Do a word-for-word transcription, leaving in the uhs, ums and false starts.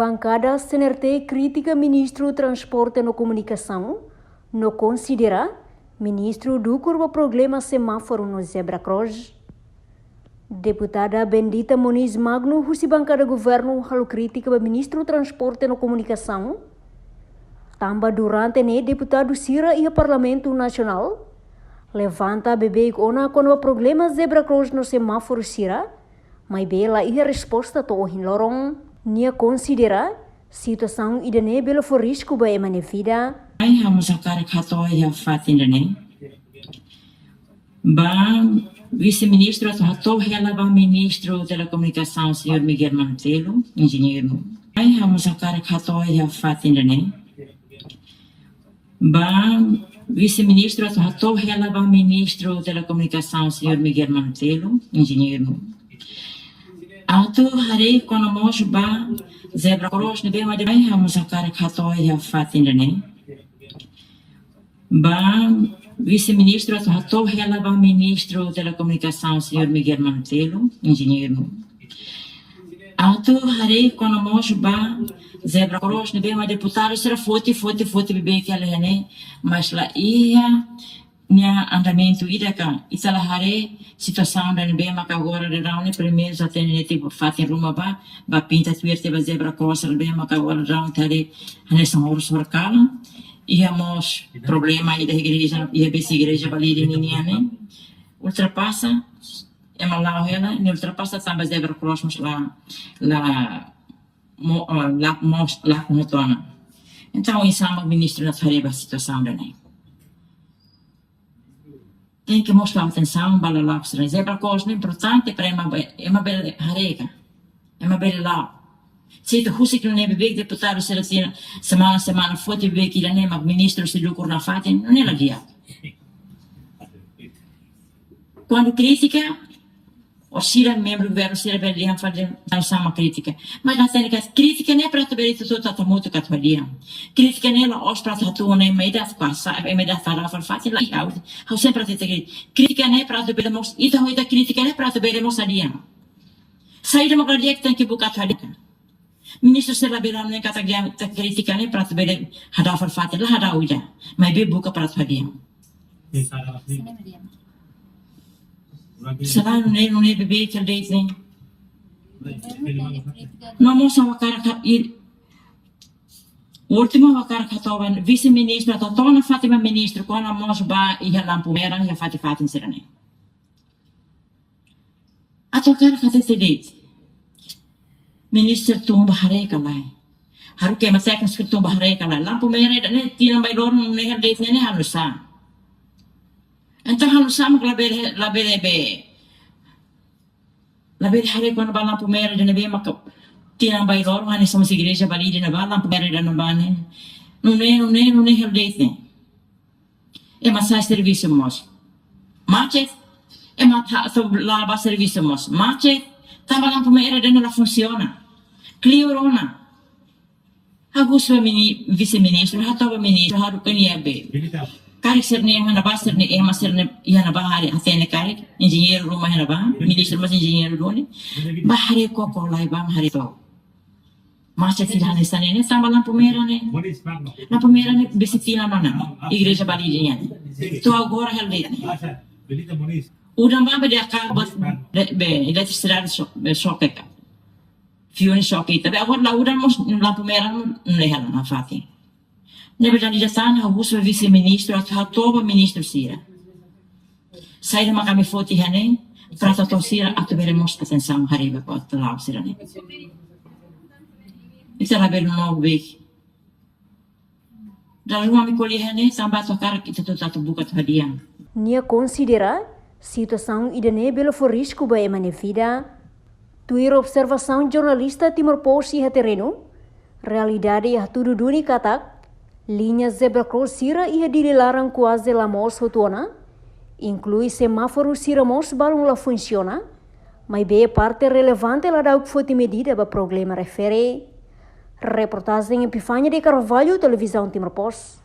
Bankada C N R T kritika Ministru Transporte no Komunikasaun, no konsidera ministru dukur ba problema semáforu no zebra cross. Deputada Bendita Moniz Magno husi bankada governu halo kritika ba Ministru Transporte no Komunikasaun, tanba durante ne'e deputadu sira iha Parlamentu Nasionál levanta beibeik ona kona-ba problema zebra cross no semáforu sira, maibé la iha resposta to'o ohin loron. Nia konsidera situasaun ida-ne'e bele fó risku ba ema nia vida. Ai, ha'u mós hakarak hato'o iha fatin ida-ne'e ba Vise-Ministru atu hato'o hela ba Ministru Telekomunikasaun, señór Miguel Manutelo, enjeñeiru. Ai, ha'u mós hakarak hato'o iha fatin ida-ne'e ba Vise-Ministru atu hato'o hela ba Ministru Telekomunikasaun, señór Miguel Manutelo, enjeñeiru, atu haree kona-ba mós ba zebra cross ne'ebé mak dehan. Ai, ha'u mós hakarak hato'o iha fatin ida-ne'e ba Vise-Ministru atu hato'o hela ba Ministru Telekomunikasaun, señór Miguel Manutelo, enjeñeiru, atu haree kona-ba mós ba zebra cross ne'ebé mak deputadu sira foti, foti, foti beibeik hela iha ne'e, mas la iha nia andamentu ida ka. Ita la haree situasaun ida ne'ebé maka agora daudaun ne'e, primeiru atu hatene tiha ba fatin ruma ba, ba pinta tuir tiha ba zebra cross ne'ebé maka agora daudaun ita haree hanesan horus horkalan. Iha mós problema iha igreja, iha besi igreja Balide ninian ne'e ultrapasa, ema la'o hela, nia ultrapasa tanba zebra cross mós la, la mo-, ah, la mós la hotu ona. Entaun, oinsá mak ministru atu haree ba situasaun ida-ne'e? Tenke mós tau atensaun ba lala'ok sira. Zebra cross ne'e importante para ema be-, ema bele haree ka, ema bele la'o. Se ita husik ne'e beibeik, deputadu sira tiha semana, semana foti beibeik ida-ne'e, mak ministru sei dukur nafatin, ne'e la di'ak. Kuandu kritika, o sira membru governu sira bele dehan fali dehan sama kritika. Mas la hatene katak kritika ne'e para atu bele ita hotu atu hamutuk atu hadi'a. Kritika ne'e la'ós para atu hato'o ona ema ida atu kasar, ema ida atu hadau fali fatin, lae, ha'u, ha'u sempre hatete katak kritika ne'e para atu bele mós, ita ho ita kritika ne'e para atu bele mós hadi'a. Saida mak la di'ak tenke buka atu hadi'a. Ministru sira bele hanoin katak dehan ita kritika ne'e para atu bele hadau fali fatin, la hadau ida. Maibé buka para atu hadi'a. Selae nune'e, nune'e beibeik hela de'it ne'e. No mós ha'u hakarak ka-, i-, últimu ha'u hakarak hato'o ba Vise-Ministru, atu hato'o nafatin ba ministru kona-ba mós ba iha lampu merah iha fatin-fatin sira-ne'e. Atu hakarak hatete de'it. Ministru tun bá haree ka lae? Haruka ema tékniku tun bá haree ka lae? Lampu merah ida-ne'e tinan ba oin loron ne'e hela de'it ne'e, ne'e halo nu'usá? Entaun halo nu'usá mak labele, labele be, labele haree kona-ba lampu merah ida ne'ebé maka tinan ba oin loron hanesan mós igreja Balide ne'ebá, lampu merah ida ne'ebá ne'e. Nune'e, nune'e, nune'e hela de'it ne'e. Ema sa'e servisu mós macet. Ema atu, atu la'o ba servisu mós macet. Tanba lampu merah ida-ne'e la funsiona. Kleur ona. Ha'u husu ba mini-, vise-ministru, hato'o ba ministru, haruka nia be. Karik sira-ne'e iha ne'ebá, sira-ne'e ema sira-ne'e iha ne'ebá haree, hatene karik, enjeñeiru ruma iha ne'ebá, ministru mós enjeñeiru duni. Bá haree koko lai, bá haree to'ok. Macet sira hanesan ne'e, ne'e tanba lampu merah ne'e. Lampu merah ne'e besik tinan ona. Igreja Balide nian. To'o agora hela de'it ne'e. Udan bá be dehan karik, be, be, eletrisidade só-, be, xoke ka. Fiu ne'e xoke ita. Be agora la udan mós lampu merah ne'e hela nafatin. Ne'ebé dala ida tan ha'u husu ba vise-ministru, atu hato'o ba ministru sira. Saida mak ami foti iha ne'e, para atu hato'o sira atu bele mós atensaun haree ba atu la'o sira-ne'e. Ita labele nonook beibeik. Dala ruma ami ko'alia iha ne'e, tanba atu hakarak ita hotu atu buka atu hadi'a. Nia konsidera situasaun ida-ne'e bele fó risku ba ema nia vida. Tuir observasaun jornalista Timor Post iha terrenu, realidade hatudu duni katak liña zebra cross sira iha Dili laran kuaze la moos hotu ona, inklui semáforu sira mós balun la funsiona, maibé parte relevante la dauk foti medida ba problema refere. Reportajen Epifania de Carvalho, Televizaun Timor Post.